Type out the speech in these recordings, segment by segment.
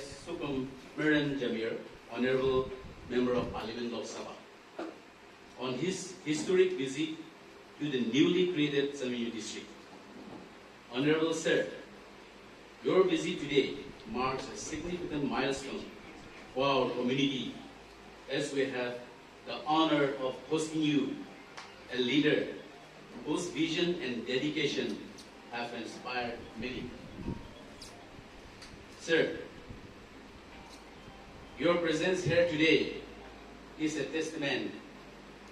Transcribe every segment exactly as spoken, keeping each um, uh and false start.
Sukum Meren Jamir, Honorable Member of Parliament, Lok Sabha, on his historic visit to the newly created Tseminyu district. Honorable Sir, your visit today marks a significant milestone for our community as we have the honor of hosting you, a leader whose vision and dedication have inspired many. Sir, your presence here today is a testament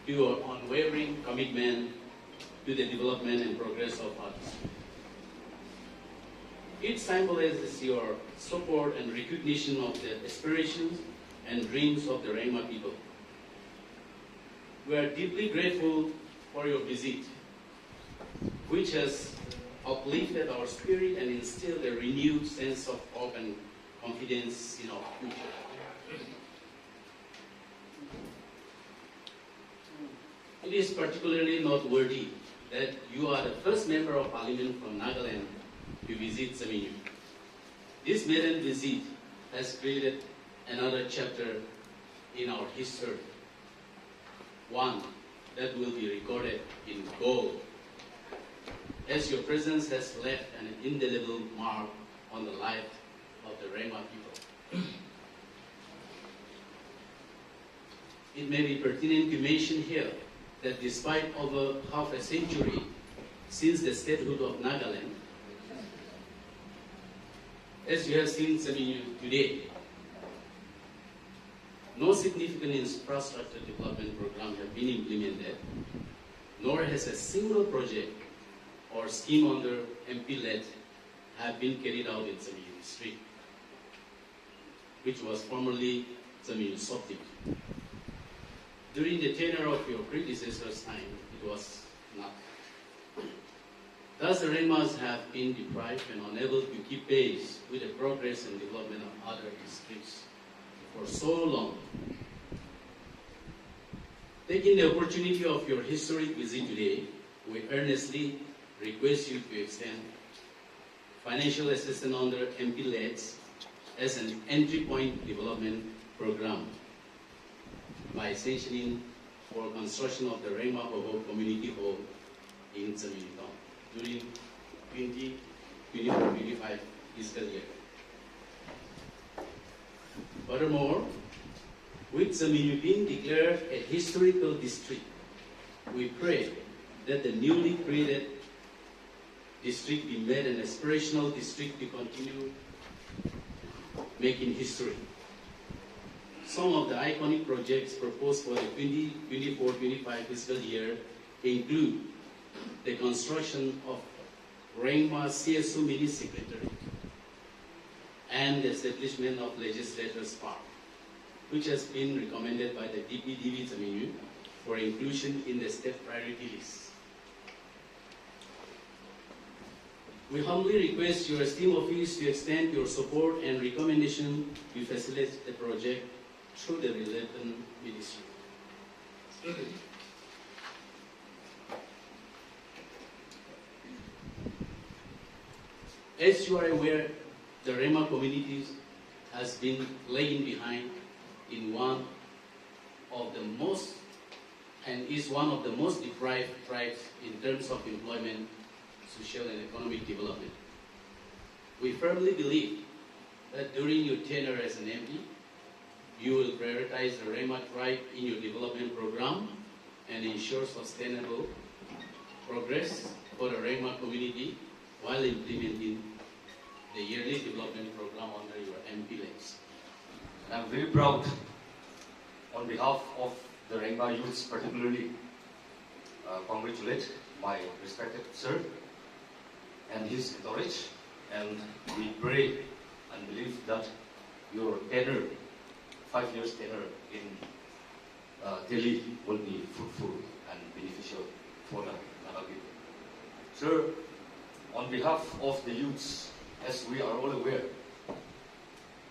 to your unwavering commitment to the development and progress of our district. It symbolizes your support and recognition of the aspirations and dreams of the Rengma people. We are deeply grateful for your visit, which has uplifted our spirit and instilled a renewed sense of hope and confidence in our future. It is particularly noteworthy that you are the first member of parliament from Nagaland to visit Tseminyu. This maiden visit has created another chapter in our history, one that will be recorded in gold, as your presence has left an indelible mark on the life of the Rengma people. It may be pertinent to mention here that despite over half a century since the statehood of Nagaland, as you have seen Tseminyu today, no significant infrastructure development program have been implemented, nor has a single project or scheme under M P led have been carried out in Tseminyu district, which was formerly Tseminyu sub-division. During the tenure of your predecessor's time, it was not. Thus, the Rengmas have been deprived and unable to keep pace with the progress and development of other districts for so long. Taking the opportunity of your historic visit today, we earnestly request you to extend financial assistance under M P leds as an entry point development program by sanctioning for construction of the Rengma Pobo Community Hall in Tseminyu Town during twenty twenty-four twenty-five fiscal year. Furthermore, with Tseminyu being declared a historical district, we pray that the newly created district be made an aspirational district to continue making history. Some of the iconic projects proposed for the twenty twenty-four twenty-five fiscal year include the construction of Rengma C S O Mini Secretariat and the establishment of Legislators Park, which has been recommended by the D P D B Tseminyu for inclusion in the state priority list. We humbly request your esteemed office to extend your support and recommendation to facilitate the project through the relevant ministry. As you are aware, the Rengma community has been lagging behind in one of the most and is one of the most deprived tribes in terms of employment, social and economic development. We firmly believe that during your tenure as an M P, you will prioritize the Rengma tribe in your development program and ensure sustainable progress for the Rengma community while implementing the yearly development program under your M P lens. And I'm very proud on behalf of the Rengma youths particularly, uh, congratulate my respected sir and his entourage, and we pray and believe that your tenure, five years tenure in, uh, Delhi will be fruitful and beneficial for the Naga people. Sir, on behalf of the youths, as we are all aware,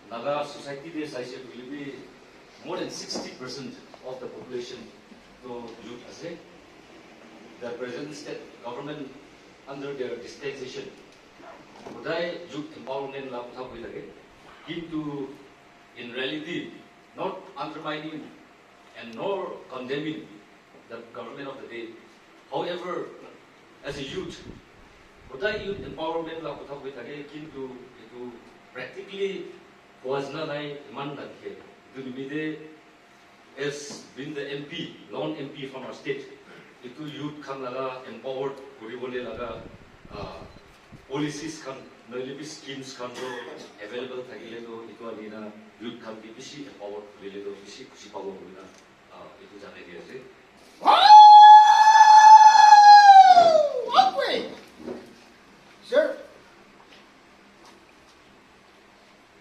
Naga society te saise koile bi more than sixty percent of the population to youth ase. The present state government under their dispensation, kodai youth empowerment la kotha koi thake. Kintu in reality, not undermining and nor condemning the government of the day. However, as a youth, kotha youth empowerment la kotha koi thake, kintu etu practically hua jina nai, iman nadikhe. Etu nimite as being the M P, lone M P from our state, etu youth khan laga empowered kuribole laga, ah, policies khan, noile bi schemes khan toh available thakile toh, etu anina youth khan bi bishi empowered kurile toh bishi khushi pabo koina, ah, etu janai di ase. Sir,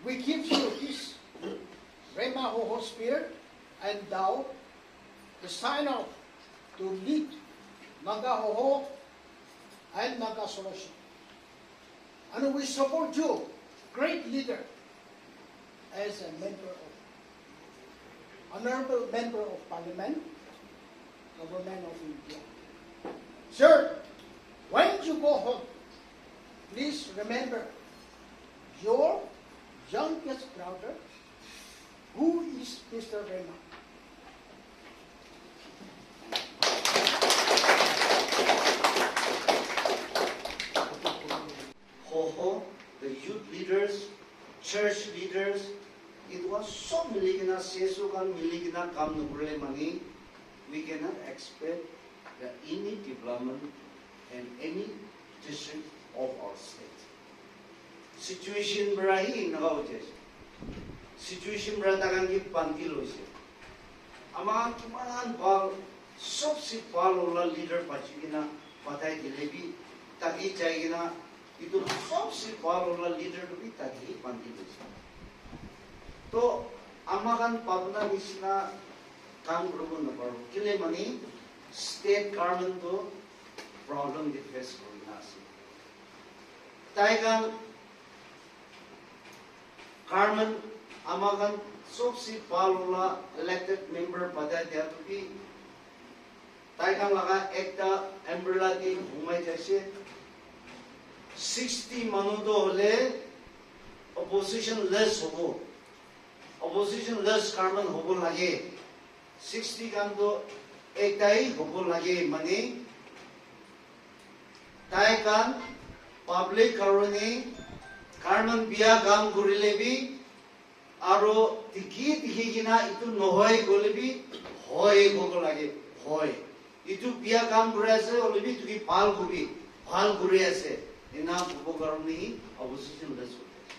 we give you this Rema Hoho spear and thou the sign of to lead Naga Hoho and Naga Solution. And we support you, great leader, as a member of, honorable member of parliament, government of India. Sir, when you go home, please remember your youngest brother, who is Mister Rema. Hoho, the youth leaders, church leaders, etu khan sob mili kena, C S O khan mili kena kam nakurile mani, we cannot expect the any development in any district of our state. Situation para hi enaka hoi jai ase. Situation para takhan ke bandi loise. Ama kiman bhal, sobse bhal wala leader bachi kena patai dile bi, taki jai kena, etu sobse bhal wala leader tu bi taki bandi loise. To ama khan bhabna nishina kam kuribo naparo. Kile mani state government tu problem de face kurina ase. Tai khan government ama khan sobse bhal wala elected member patai dia tu bi tai khan laga ekta umbrella te humai jaise. Sixty manu to hole opposition less hobo, opposition less government hobo lage. Sixty khan to ekta hi hobo lage mane tai khan public karone government bia kam kurile bi aro dikhi dikhi kena etu nohoi koile bi hoi kobo lage, hoi. Etu bia kam kuri ase, hoile bi etu ki bhal kuri, bhal kuri ase. Ena kobo karone hi opposition less kuri ase.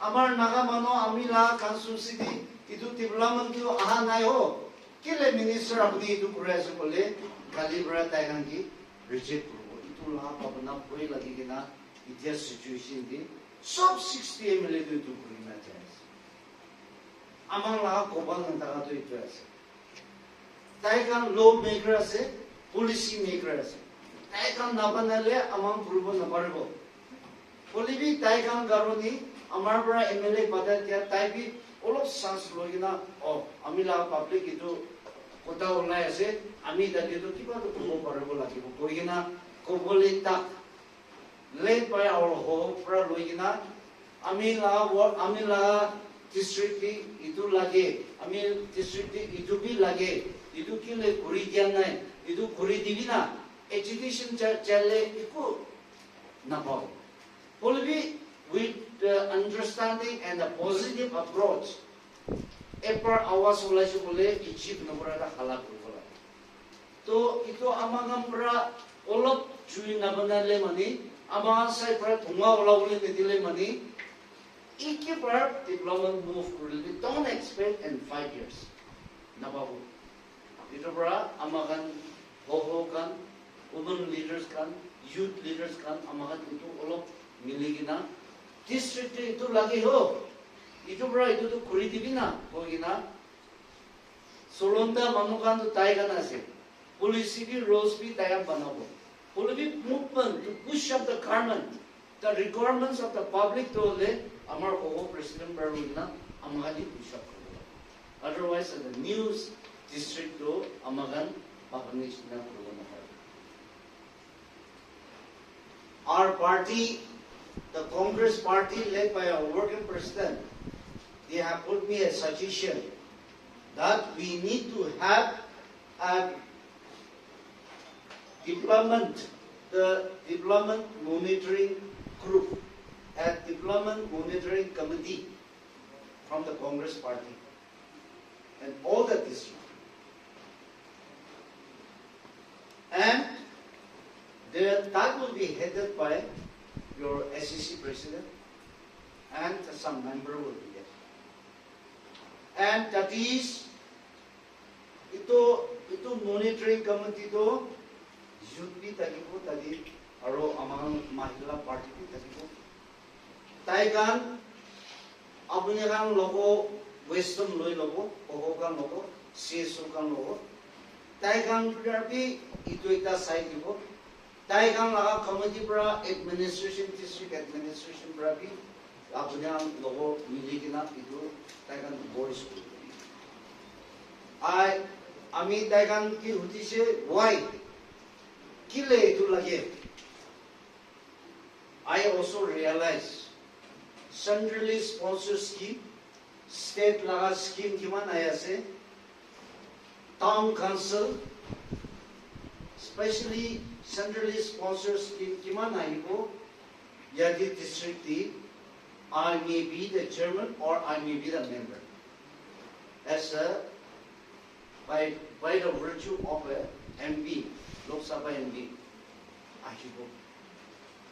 Amar Naga manu ami la constituency te etu development tu aha nai ho. Kile minister apuni etu kuri ase kole kali para tai khan ki reject kuribo. Etu la bhabna bhoi lagi kena etia situation te sob sixty M L A tu etu kuri na jai ase. Amar la koba na thaka tu etu ase. Tai khan law maker ase, policy maker ase. Tai khan nabanale aman kuribo naparibo. Hoile bi tai khan karone amar para M L A pata dia tai bi olop chance loi kena, oh, ami la public etu kotha ulai ase, ami tate tu kiba tu kobo paribo lagibo koi kena kobole tak led by our hope para loi kena ami la work, ami la district te etu lage, ami district te etu bi lage, etu kile kuri dia nai, etu kuri dibi na, agitation cha-, chale eku napao. Hoile bi with the understanding and the positive approach, epar awas ulai se kole achieve nokora ta hala kuribo lage. To etu ama khan para olop jui nabanale mani, ama khan side para dhunga ulabole nidile mani, eke bar development move kurile, don't expect in five years. Napabo. Etu para ama khan, hoho khan, women leaders khan, youth leaders khan, ama khan etu olop mili kena, district te etu lage ho, etu para etu tu kuri dibi na, koi kena, Solonda manu khan tu tai khan ase. Policy bi, rules bi tai khan banabo. Hoile bi movement to push up the government, the requirements of the public to hole amar hoho president para loina ama khan hi push up kuribo. Otherwise, the new district to ama khan publish na kuribo napare. Our party The Congress party led by our working president, they have put me a suggestion that we need to have a development, the development monitoring group, a development monitoring committee from the Congress party and all the district. And the, that will be headed by your S C C president and some member will be there. And that is, itu, itu monitoring committee to youth bi thakibo tadi, aro among mahila party bi thakibo. Tai khan apuni khan logo wisdom loi lobo, hoho khan logo, C S O khan logo. Tai khan para bi itu ekta sai dibo. Tai khan laga committee para administration, district administration para bi apuni khan logo mili kena itu tai khan voice kuri. Ai, ami tai khan ki hudise, why? Kile itu lage? I also realize centrally sponsored scheme, state laga scheme kiman ahi ase, town council, specially centrally sponsored scheme kiman ahibo, yate district te, I may be the chairman or I may be the member. As a, by, by the virtue of a M P, Lok Sabha M P, ahibo.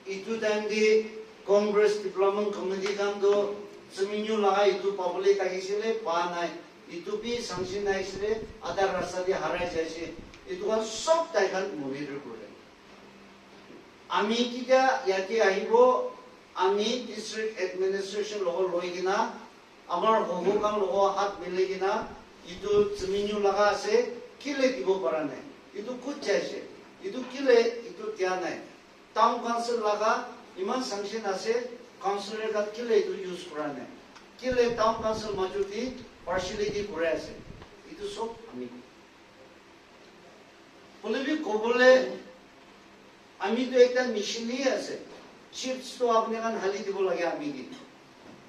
Itu time te Congress Development Committee khan to Tseminyu laga itu pabole thakisile, pa nai. Itu bi sanction naisile, adha rasta te harai jaise. Itu khan sob tai khan monitor kore. Ami ketia yate ahibo, ami district administration logo loi kena, amar hoho khan logo hat mili kena, itu Tseminyu laga ase, kile dibo para nai? Itu kut jaise? Itu kile itu dia nai? Town council laga iman sanction ase, councillor khan kile itu use kura nai? Kile town council majority partiality kuri ase? Itu sob ami. Hoile bi kobole, ami tu ekta mission hi ase. Chips tu apni khan hali dibo lage ami ke.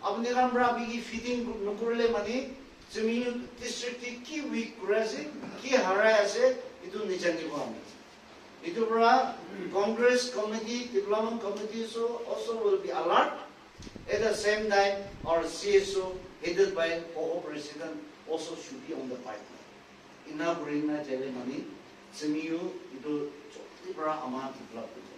Apni khan para ami ke feeding nukurile mane, Tseminyu district te ki weak kuri ase, ki harai ase, itu nijanibo ami. Itu para Congress committee, development committee so also will be alert. At the same time, our C S O headed by Hoho president also should be on the pipeline. Ena kuri na jaile mane, Tseminyu itu joldi para ama develop kuri.